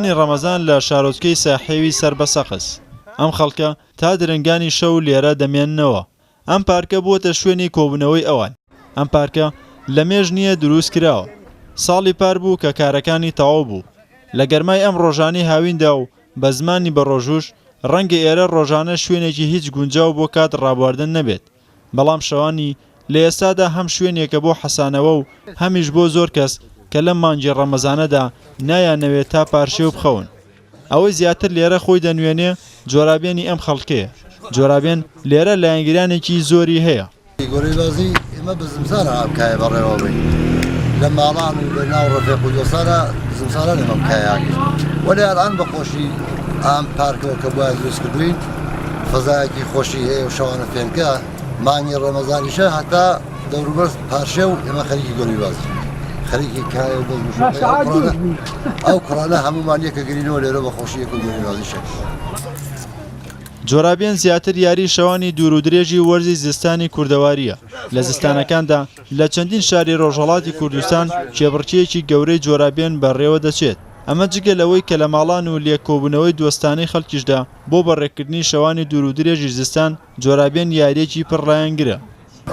ی ڕەمەزان لە شارۆچکەی ساحێوی سەر بە سەقز. ئەم خەڵکە تا درەنگانی شەو لێرە دەمێننەوە. ئەم پارکە بووەتە شوێنی کۆبوونەوەی ئەوان. ئەم پارکە لە مێژ نییە دروست کراوە. ساڵی پار بوو کە کارەکانی تەواو بوو. لە گەرمای ئەم ڕۆژانەی هاویندا و بە زمانی بەڕۆژووش، ڕەنگە ئێرە ڕۆژانە شوێنێکی هیچ گونجاو بۆ کات ڕابواردن نەبێت، بەڵام شەوانی لە ئێستادا هەم شوێنێکە بۆ حەسانەوە و هەمیش بۆ زۆر کەس کە لەم مانگی ڕەمەزانەدا نایانەوێت تا پارشێو بخەون. ئەوەی زیاتر لێرە خۆی دەنوێنێ جۆرابێنی ئەم خەڵکەیە. جۆرابێن لێرە لایەنگرانێکی زۆری هەیە. گۆرەویبازی ئێمە بە زمسانە ئەم کایە بەڕێوە بەین لە ماڵان و لە ناو ڕەفیق و دۆستانە زمسانان ئێمە ئەم کایە ئەکەین وەلێ ئەلئان بە خۆشی ئەم پارکەوە کە بۆیان دروست کردوین فەزایەکی خۆشی هەیە و شەوانە فێنکە مانگی ڕەمەزانیشە هەتا دەوروبەر پارشێ و ئێمە خەریکی گۆرەویبازی خەریکی کایە و بەزم و شوقەی ئەو کوڕانە ئەو کوڕانە هەموومان یەکە گرینەوە لێرە بە خۆشی یەک و گۆرەویبازی شەکرە. جۆرابێن زیاتر یاری شەوانی دوور و درێژی وەرزی زستانی کوردەوارییە، لە زستانەکاندا لە چەندین شاری ڕۆژهەڵاتی کوردستان کێبڕکێیەکی گەورەی جۆرابێن بەڕێوە دەچێت، ئەمە جگە لەوەی کە لە ماڵان و لێک کۆبوونەوەی دۆستانەی خەڵکیشدا بۆ بەڕێکردنی شەوانی دوور و درێژی زستان جۆرابێن یارییەکی پڕ لایەنگرە.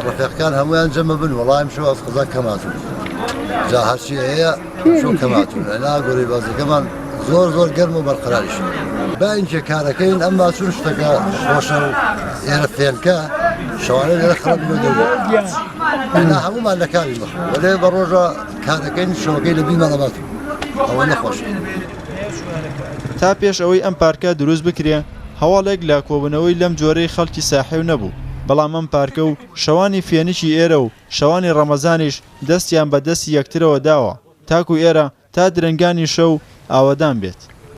ڕەفیقەکان هەموویان جەمە بن وەڵا ئەمشەو ئەز قەزا کەم هاتوون جا هەرچی هەیە ئەمشەو کەم هاتوون ئەنا گۆرەی بازیەکەمان زۆر زۆر گەرم و بەرقەراریش با ئینکێ کارەکەین ئەمما چون شتەکە خۆشە و ئێرە فێنکە شەوانە لێرە خەڵک بۆ دەوری ئەنا هەموومان لە کاری بخ وەلێ بە ڕۆژە کارەکەین شەوەکەی لە بیرمان ئەبات ئەوە نەخۆشە. تا پێش ئەوەی ئەم پارکە دروست بکرێ هەواڵێک لە کۆبوونەوەی لەم جۆرەی خەڵکی ساحێو نەبوو، بەڵام ئەم پارکە و شەوانی فێنکی ئێرە و شەوانی ڕەمەزانیش دەستیان بە دەستی یەکترەوە داوە تاکو ئێرە تا درەنگانی شەو ئاوەدان بێت.